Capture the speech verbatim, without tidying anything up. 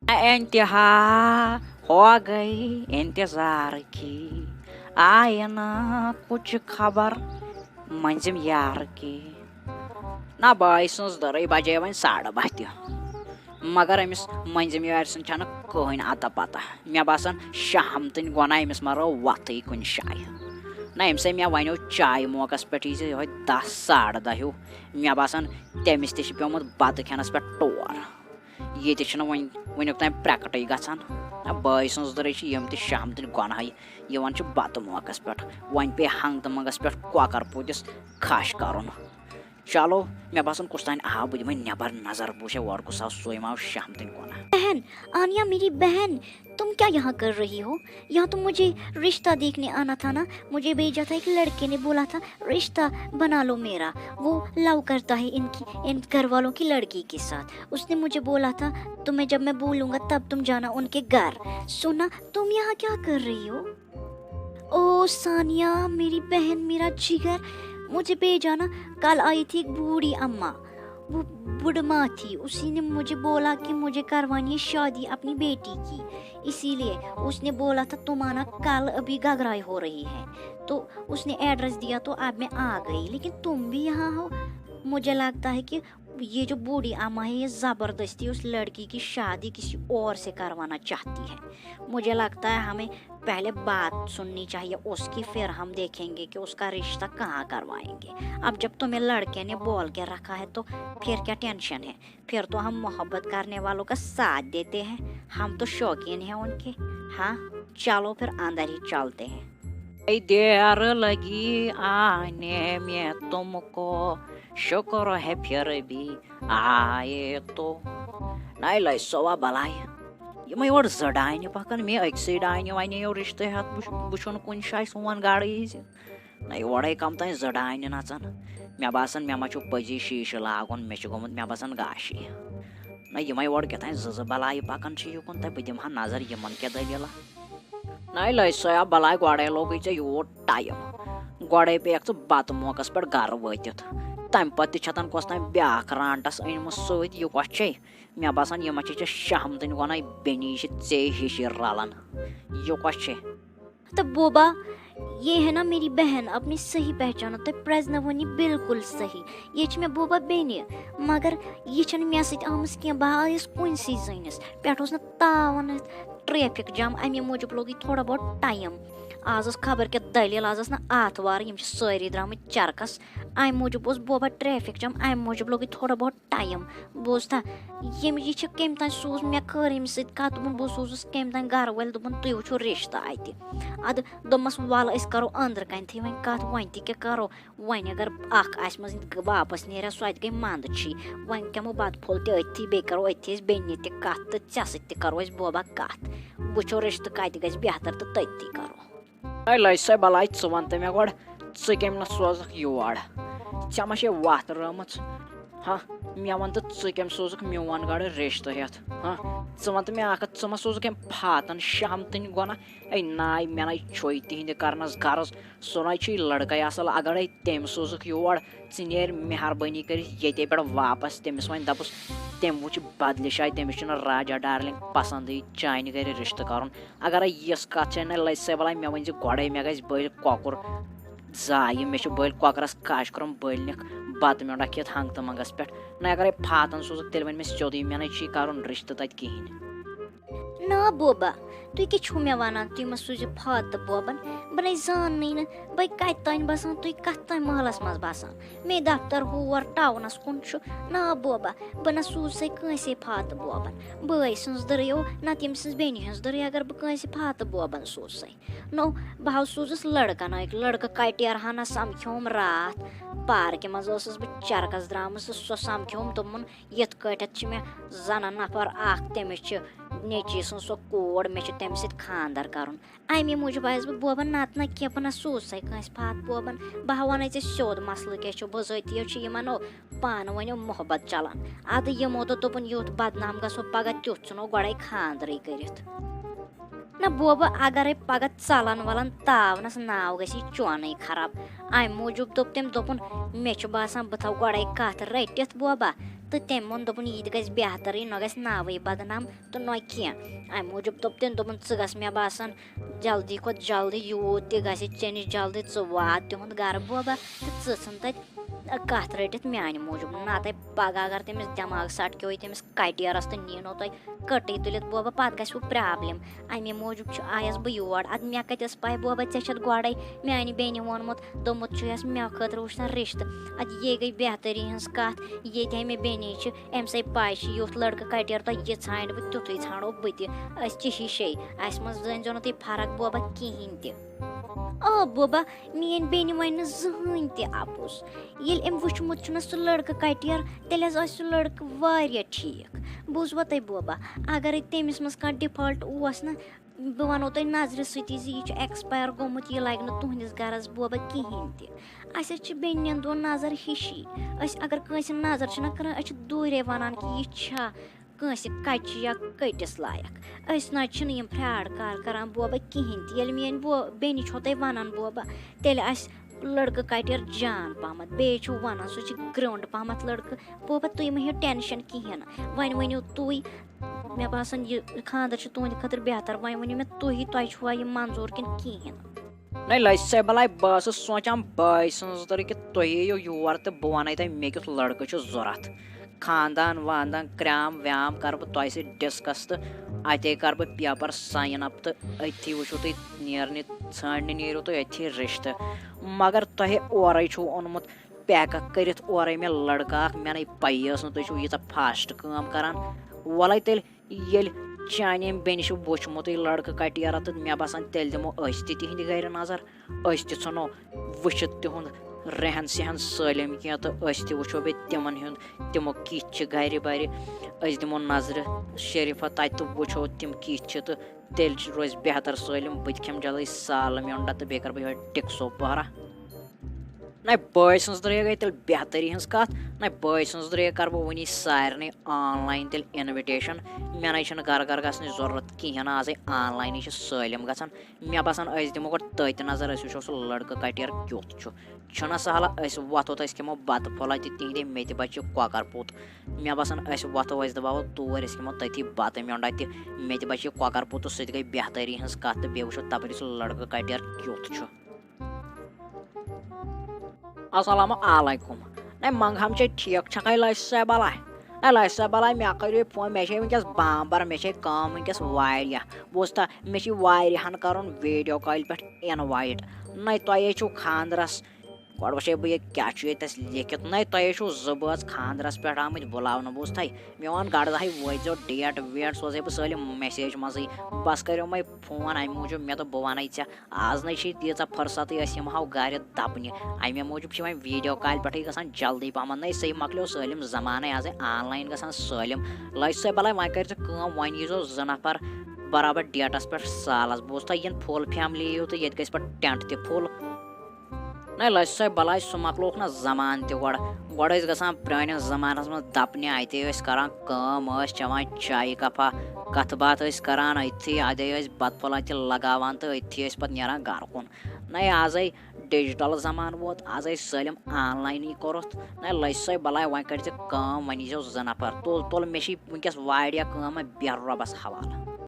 انتہا ہو گئی انتظار کی، آئے نہ کچھ خبر منظم یار کی۔ نہ، بٲے سٕنٛز دٔرٕے بجے وۄنۍ ساڑٕ باہ تہِ، مگر أمِس مٔنٛزِم یارِ سٕنٛز چھنہٕ کٕہٕنۍ اتا پتہ۔ مےٚ باسان، شہمتٕنۍ گۄناہ أمِس ما رٲو وتھٕے کُنہِ جایہِ۔ نہ، أمِس ہے مےٚ ونیو چایہِ موقعس پٮ۪ٹھ یہِ زِ یِہوٚے دَہ ساڑٕ دَہ ہیوٗ۔ مےٚ باسان، تٔمِس تہِ چھِ پیومُت بتہٕ کھٮ۪نس پٮ۪ٹھ ٹور۔ ییٚتہِ چھُنہٕ وۄنۍ، وٕنیُک تام پرٛکٹٕے گژھان۔ نہ، بٲے سٕنٛز دٔرٕے چھِ یِم تہِ شہمتٕنۍ گۄناہٕے۔ یِوان چھِ بتہٕ موقعس پٮ۪ٹھ۔ وۄنۍ پیٚیہِ ہنٛگتہٕ منٛگس پٮ۪ٹھ کۄکر پوٗتِس کھش کرُن۔ چلو، مےٚ باسان، کُس تام آو، بہٕ دِمے نٮ۪بر نظر، بہٕ وٕچھے اورٕ کُس آو، سُے ما آو شہمتٕنۍ گۄناہ۔ بہن، آنیا میری بہن، تم کیا یہاں کر رہی ہو؟ یہاں تم مجھے رشتہ دیکھنے آنا تھا نا، مجھے بھیجا تھا ایک لڑکے نے، بولا تھا رشتہ بنا لو میرا، وہ لو کرتا ہے ان کی، ان گھر والوں کی لڑکی کے ساتھ۔ اس نے مجھے بولا تھا تمہیں جب میں بولوں گا تب تم جانا ان کے گھر۔ سونا، تم یہاں کیا کر رہی ہو؟ او سانیا، میری بہن، میرا جگر، مجھے بھیجا نا، کل آئی تھی ایک بوڑھی اماں، وہ بڑھ ماں تھی، اسی نے مجھے بولا کہ مجھے کروانی ہے شادی اپنی بیٹی کی، اسی لیے اس نے بولا تھا تم آنا کل، ابھی گھگرائی ہو رہی ہے۔ تو اس نے ایڈریس دیا تو اب میں آ گئی، لیکن تم بھی یہاں ہو۔ مجھے لگتا ہے کہ یہ جو بوڑھی اماں ہے، یہ زبردستی اس لڑکی کی شادی کسی اور سے کروانا چاہتی ہے۔ مجھے لگتا ہے ہمیں پہلے بات سننی چاہیے اس کی، پھر ہم دیکھیں گے کہ اس کا رشتہ کہاں کروائیں گے۔ اب جب تمہیں لڑکے نے بول کے رکھا ہے تو پھر کیا ٹینشن ہے؟ پھر تو ہم محبت کرنے والوں کا ساتھ دیتے ہیں، ہم تو شوقین ہیں ان کے۔ ہاں، چلو پھر اندر ہی چلتے ہیں۔ اے دیر لگی آنے میں تم کو، شکر ہے پھر بھی آئے تو۔ ناے لٲج سوا بلاے۔ یِمے یورٕ زٕ ڈاینہِ پکان، مےٚ أکسٕے ڈاینہِ ونے یو رشتہٕ ہٮ۪تھ، بہٕ چھُ-، بہٕ چھُنہٕ کُنہِ جایہِ سون گرٕ ییٖزِ۔ نہ، یورے کم تام زٕ ڈاینہِ نژان۔ مےٚ باسان، مےٚ ما چھُ پٔزی شیٖشہٕ لاگُن، مےٚ چھُ گوٚمُت، مےٚ باسان، گاشی۔ نہ، یِمے اورٕ کیٛاہ تام زٕ زٕ بلاے پکان چھِ یُکُن، تہٕ بہٕ دِمہٕ ہا نظر یِمن کیٛاہ دٔلیٖلہ۔ ناے لٲج سوا بلاے، گۄڈے لوگُے ژےٚ یوٗت ٹایم۔ گۄڈے پیٚیَکھ ژٕ بتہٕ موقعس پٮ۪ٹھ گرٕ وٲتِتھ۔ تمہِ پتہٕ تہِ چھتن کۄس تام بیٛاکھ رانٹس أنمٕژ سۭتۍ، یہِ کۄس چھے؟ مےٚ باسان، یِمن چھِ ژےٚ شہمتٕنۍ ونان، بیٚنی، یہِ چھِ ژے ہِشی رلان۔ یہِ کۄس چھے؟ تہٕ بوبا، یہ ہے نا میری بہن، اپنی صحیح پہچانو، تۄہہِ پرٛزنٲوٕنۍ یہِ بالکل صحیح۔ یہِ چھِ مےٚ بوبا بیٚنہِ، مگر یہِ چھَنہٕ مےٚ سۭتۍ آمٕژ کینٛہہ۔ بہٕ آیَس کُنسٕے زٔنِس، پٮ۪ٹھ اوس نہٕ تاوَن، ٹریفک جام، اَمے موٗجوٗب لوٚگ یہِ تھوڑا بہت ٹایم۔ آز ٲس خبر کیٛاہ دٔلیٖل، آز ٲس نہٕ آتھوار، یِم چھِ سٲری درٛامٕتۍ چرکَس، اَمہِ موٗجوٗب اوس بوبا ٹریفک جام، اَمہِ موٗجوٗب لوٚگ یہِ تھوڑا بہت ٹایم۔ بوز تھا، ییٚمۍ، یہِ چھِ کٔمۍ تام سوٗز، مےٚ کٔر أمِس سۭتۍ کَتھ، دوٚپُن، بہٕ سوٗزُس کٔمۍ تام گَرٕ وٲلۍ، دوٚپُن، تُہۍ وٕچھِو رِشتہٕ اَتہِ۔ اَدٕ دوٚپمَس، وَلہٕ أسۍ کَرو أنٛدرٕ کَنۍ تھٕے وۄنۍ کَتھ، وۄنۍ تہِ کیٛاہ کَرو؟ وۄنۍ اگر اَکھ آسہِ منٛز واپَس نیرِ، سۄ تہِ گٔے منٛدچھی۔ وۄنۍ کھٮ۪مو بَتہٕ پھوٚل تہِ أتھی، بیٚیہِ کَرو أتھی أسۍ بیٚنہِ تہِ کَتھ تہٕ ژےٚ سۭتۍ تہِ کَرو أسۍ بوبا کَتھ۔ وٕچھو رِشتہٕ کَتہِ گژھِ بہتر تہٕ تٔتی کَرو۔ اے لٲج سا بلاے، ژٕ وَن تہٕ مےٚ گۄڈٕ، ژٕ کٔمۍ نہ سوزَکھ یور؟ ژےٚ ما چھے وَتھ رٲمٕژ؟ ہاں، مےٚ وَن تہٕ، ژٕ کٔمۍ سوزُکھ میون گۄڈٕ رِشتہٕ ہٮ۪تھ؟ ہاں، ژٕ وَن تہٕ مےٚ اَکھ کَتھ، ژٕ ما سوزُکھ أمۍ فاتَن شہمتٕنۍ گۄناہ؟ اے ناے، مےٚ نَے چھُے تِہِنٛدِ کَرنَس غرض، سُہ نَے چھُے لٔڑکَے اَصٕل، اگرَے تٔمۍ سوزُکھ یور، ژٕ نیر مہربٲنی کٔرِتھ ییٚتے پٮ۪ٹھ واپَس، تٔمِس وَنہِ دَپُس، تٔمۍ وٕچھ بدلہِ جایہِ، تٔمِس چھُنہٕ راجا ڈارلِنٛگ پَسنٛدٕے چانہِ گَرِ رِشتہٕ کَرُن۔ اگرے یِژھ کَتھ چھےٚ نہ لَجہِ سا بَلاے، مےٚ ؤنۍ زِ گۄڈَے، مےٚ گژھِ بٔلۍ کۄکُر ضایہِ، مےٚ چھُ بٔلۍ کۄکرَس کَچھ کھرٛوم، بٔلۍ نِکھ بَتہٕ میوٚنٛڈا کھٮ۪تھ ہنٛگتہٕ منٛگَس پٮ۪ٹھ۔ نہ اگرے فاتَن سوزُکھ، تیٚلہِ وَنہِ مےٚ سیوٚدُے، مےٚ نَے چھُے کَرُن رِشتہٕ تَتہِ کِہیٖنۍ۔ نا بوبا، تُہۍ کیٛاہ چھِو مےٚ وَنان، تُہۍ مہ سوٗزِو فاتہٕ بوبَن؟ بہٕ نَے زاننٕے نہٕ، بہٕ کَتہِ تام بَسان، تُہۍ کَتھ تام محلَس منٛز بَسان؟ مےٚ دفتر ہور ٹاونَس کُن چھُ۔ نا بوبا، بہٕ نہ سوٗزسَے کٲنٛسے فاتہٕ بوبَن۔ بٲے سٕنٛز دٔرٕے او، نَتہٕ ییٚمۍ سٕنٛز بیٚنہِ ہٕنٛز دٔرٕے، اگر بہٕ کٲنٛسہِ فاتہٕ بوبَن سوٗزسَے۔ نو، بہٕ ہا سوٗزُس لٔڑکَن أکۍ، لٔڑکہٕ کَٹیرہَنا سَمکھیوم راتھ۔ پارکہِ منٛز ٲسٕس بہٕ چَرکَس درٛامٕژ تہٕ سۄ سَمکھیوم، دوٚپمَن، یِتھ کٲٹھۍ چھِ مےٚ زَنان نفر اَکھ، تٔمِس چھِ نیٚچی سٕنٛز سۄ کوٗر، مےٚ چھُ تٔمِس سۭتۍ خانٛدر کَرُن۔ اَمی موٗجوٗب آیَس بہٕ بوبَن، نَتہٕ نہ کینٛہہ، بہٕ نہ سوٗزسَے کٲنٛسہِ فاتہٕ بوبَن۔ بہٕ ہا وَنَے ژےٚ سیوٚد مَسلہٕ کیٛاہ چھُ، بِزٲتی حظ چھِ یِمَن او پانہٕ ؤنۍ او محبت چَلان۔ اَدٕ یِمو دوٚپ، دوٚپُن، یُتھ بدنام گژھو پَگاہ، تیُتھ ژھٕنو گۄڈَے خانٛدرٕے کٔرِتھ۔ نہ بوبہٕ، اگرے پگاہ ژلن ولن تاونس ناو گژھی چونٕے خراب۔ امہِ موٗجوٗب دوٚپ تٔمۍ، دوٚپُن، مےٚ چھُ باسان بہٕ تھاوٕ گۄڈے کتھ رٔٹِتھ بوبہ، تہٕ تٔمۍ ووٚن، دوٚپُن، یہِ تہِ گژھِ بہترٕے، نہ گژھِ ناوٕے بدنام تہٕ نہ کینٛہہ۔ اَمہِ موٗجوٗب دوٚپ تٔمۍ، دوٚپُن، ژٕ گژھ مےٚ باسان جلدی کھۄتہٕ جلدی یوٗت تہِ گژھِ ژےٚ نِش جلدی، ژٕ وات تِہُنٛد گرٕ بوبا تہٕ ژٕ ژھٕن تَتہِ کَتھ رٔٹِتھ میٛانہِ موٗجوٗب۔ نَتہٕ پَگاہ اگر تٔمِس دٮ۪ماغ سَٹکیوو تٔمِس کٹیرَس تہٕ نینو تۄہہِ کٔٹٕے تُلِتھ بوبا، پَتہٕ گژھِ وۄنۍ پرٛابلِم۔ اَمے موٗجوٗب چھُ، آیَس بہٕ یور۔ اَدٕ مےٚ کَتہِ ٲس پَے بوبا، ژےٚ چھَتھ گۄڈَے میٛانہِ بیٚنہِ ووٚنمُت، دوٚپمُت چھُ یَس مےٚ خٲطرٕ وٕچھ سا رِشتہٕ۔ اَدٕ یے گٔے بہتری ہٕنٛز کَتھ، ییٚتہِ ہے مےٚ بیٚنے چھِ، أمۍ سٕے پَے چھِ، یُتھ لٔڑکہٕ کَٹیر تۄہہِ یہِ ژھانٛڈِ بہٕ، تیُتھُے ژھانٛڈو بہٕ تہِ۔ أسۍ چھِ ہِشے، اَسہِ منٛز زٲنۍزیو نہٕ تُہۍ فرق بوبا کِہیٖنۍ تہِ۔ آ بوبا، میٛٲنۍ بیٚنہِ وَنہِ نہٕ زٕہٕنۍ تہِ اَپُز۔ ییٚلہِ أمۍ وٕچھمُت چھُنہ سُہ لٔڑکہٕ کَٹیر، تیٚلہِ حظ آسہِ سُہ لٔڑکہٕ واریاہ ٹھیٖک۔ بوٗزوا تۄہہِ بوبا، اگرے تٔمِس منٛز کانٛہہ ڈِفالٹ اوس نہ، بہٕ وَنو تۄہہِ نظرِ سۭتی زِ یہِ چھُ ایکسپایر گوٚمُت، یہِ لَگہِ نہٕ تُہٕنٛدِس گَرَس بوبا کِہیٖنۍ تہِ۔ اَسہِ حظ چھِ بیٚنٮ۪ن دۄن نظر ہِشی۔ أسۍ اگر کٲنٛسہِ نظر چھِنہ کَران، أسۍ چھِ دوٗرے وَنان کہِ یہِ چھا کٲنٛسہِ کَچہِ یا کٔٹِس لایق۔ أسۍ نہ حظ چھِنہٕ یِم فراڈ کار کَران بوبا کِہیٖنۍ تہِ۔ ییٚلہِ میٛٲنۍ بو-، بیٚنہِ چھو تۄہہِ وَنان بوبا، تیٚلہِ آسہِ لٔڑکہٕ کَٹیر جان پَہمَتھ، بیٚیہِ چھُو وَنان سُہ چھِ گرٛونٛڈ پَہمَتھ لٔڑکہٕ۔ بوبا، تُہۍ مہٕ ہیٚیِو ٹٮ۪نشَن کِہیٖنۍ نہٕ۔ وۄنۍ ؤنِو تُہۍ، مےٚ باسان، یہِ خانٛدر چھُ تُہٕنٛدِ خٲطرٕ بہتر۔ وۄنۍ ؤنِو مےٚ تُہی، تۄہہِ چھُوا یہِ منظوٗر کِنہٕ کِہیٖنۍ؟ نَے لَسہِ صٲب، بَلاے بہٕ ٲسٕس سونٛچان بٲے سٕنٛز خٲطرٕ کہِ تُہۍ یِیِو یور تہٕ بہٕ وَنَے تۄہہِ مےٚ کیُتھ لٔڑکہٕ چھُ ضوٚرَتھ۔ خانٛدان واندان کرٛام ویام کَرٕ بہٕ تۄہہِ سۭتۍ ڈِسکَس تہٕ اَتے کَرٕ بہٕ پیپر ساین اَپ تہٕ أتھی وٕچھِو تُہۍ نیرنہِ ژھانٛڈنہِ نیٖرِو تُہۍ أتھی رِشتہٕ۔ مگر تۄہہِ اورَے چھُو اوٚنمُت پیکَک کٔرِتھ اورَے مےٚ لٔڑکہٕ اَکھ، مےٚ نَے پَیی ٲس نہٕ تُہۍ چھِو ییٖژاہ فاسٹ کٲم کَران۔ وَلَے تیٚلہِ ییٚلہِ چانہِ أمۍ بیٚنہِ چھُ وٕچھمُتٕے لٔڑکہٕ کَٹیرا تہٕ مےٚ باسان تیٚلہِ دِمو أسۍ تہِ تِہِنٛدِ گَرِ نظر، أسۍ تہِ ژھٕنو، وٕچھِتھ تِہُنٛد رہن سہن سٲلِم کینٛہہ تہٕ أسۍ تہِ وٕچھو بیٚیہِ تِمَن ہُنٛد، تِمو کِتھ چھِ گَرِ بَرِ۔ أسۍ دِمو نظرِ شریٖفہ تَتہِ تہٕ وٕچھو تِم کِتھ چھِ تہٕ تیٚلہِ چھُ، روزِ بہتر سٲلِم۔ بہٕ تہِ کھٮ۪مہٕ جلدی سالہٕ میوٚنٛڈا تہٕ بیٚیہِ کَرٕ بہٕ یِہوٚے ٹِکسو پہرا۔ نَے بٲے سٕنٛز درٛے گٔے تیٚلہِ بہتری ہٕنٛز کَتھ۔ نَے بٲے سٕنٛز درٛے کَرٕ بہٕ وٕنی سارنٕے آن لاین تیٚلہِ اِنوِٹیشَن۔ مےٚ نَے چھِنہٕ گَرٕ گَرٕ گژھنٕچ ضروٗرت کِہیٖنۍ نہٕ، آزَے آن لاینٕے چھِ سٲلِم گژھان۔ مےٚ باسان، أسۍ دِمو گۄڈٕ تٔتۍ نظر، أسۍ وٕچھو سُہ لٔڑکہٕ کَٹیر کیُتھ چھُ۔ چھُنہ سہلہ، أسۍ وۄتھو تہٕ أسۍ کھٮ۪مو بَتہٕ پھوٚلہ تہِ تِہِنٛدے مےٚ تہِ بَچہِ کۄکَر پوٚت۔ مےٚ باسان، أسۍ وۄتھو، أسۍ دَباوو توٗرۍ، أسۍ کھٮ۪مو تٔتی بَتہٕ میوٚنٛڈا تہِ۔ مےٚ تہِ بَچہِ کۄکَر پوٚت تہٕ سُہ تہِ گٔے بہتری ہٕنٛز کَتھ تہٕ بیٚیہِ وٕچھو تَپٲرۍ سُہ لٔڑکہٕ کَٹیر کیُتھ چھُ۔ السلام علیکم۔ نَے منٛگہٕ ہم چھے ٹھیٖک چھکھے لَسہِ صٲب بَلاے؟ نَے لَسہِ صٲب بَلاے، مےٚ کٔرِو فون، مےٚ چھے وٕنکیٚس بامبر، مےٚ چھے کٲم وٕنکیٚس واریاہ۔ بوٗزتھا، مےٚ چھِ واریاہَن کَرُن ویٖڈیو کالہِ پٮ۪ٹھ اِنوایٹ۔ نَے تۄہے چھُو خانٛدرَس، گۄڈٕ وٕچھے بہٕ یہِ کیٛاہ چھُ ییٚتٮ۪س لیکھِتھ۔ نَے تۄہے چھُو زٕ بٲژ خانٛدرَس پٮ۪ٹھ آمٕتۍ بُلاونہٕ۔ بوٗزتھا، مےٚ ووٚن گۄڈٕ دَہَے وٲتۍ زیو ڈیٹ ویٹ، سوزے بہٕ سٲلِم میسیج منٛزٕے۔ بَس کَریو مےٚ فون اَمہِ موٗجوٗب، مےٚ دوٚپ بہٕ وَنَے ژےٚ۔ آز نَے چھِ تیٖژاہ فرصتٕے، أسۍ یِمہٕ ہاو گَرِ دَپنہِ۔ اَمے موٗجوٗب چھِ وۄنۍ ویٖڈیو کالہِ پٮ۪ٹھٕے گژھان جلدی پَہمَتھ۔ نَے صحیح مۄکلیو سٲلِم زمانَے، آزَے آن لاین گژھان سٲلِم۔ لَسہِ صٲب بَلاے، وۄنۍ کٔرۍ ژٕ کٲم، وۄنۍ ییٖزیو زٕ نفر برابر ڈیٹَس پٮ۪ٹھ سالَس۔ بوٗزتھا، یِن فُل فیملی یِیِو تہٕ ییٚتہِ گژھِ پَتہٕ ٹٮ۪نٹ تہِ فُل۔ نَے لَسہِ صٲب بَلاے، سُہ مۄکلووُکھ نہ زمانہٕ تہِ گۄڈٕ۔ گۄڈٕ ٲسۍ گژھان پرٛٲنِس زمانَس منٛز دَپنہِ، اَتے ٲسۍ کَران کٲم، ٲسۍ چٮ۪وان چایہِ کَپھا، کَتھٕ باتھ ٲسۍ کَران أتھی، اَتے ٲسۍ بَتہٕ پھوٚلہ تہِ لَگاوان تہٕ أتھی ٲسۍ پَتہٕ نیران گَرٕ کُن۔ نَے آزَے ڈِجٹَل زمانہٕ ووت، آزَے سٲلِم آن لاینٕے کوٚرُتھ۔ نَے لَسہِ صٲب بَلاے، وۄنۍ کٔرۍ زِ کٲم، وۄنۍ ییٖزیو زٕ نفر۔ تُل، تُل، مےٚ چھِ وٕنکیٚس واریاہ کٲم، بیٚہہ رۄبَس حوالہٕ۔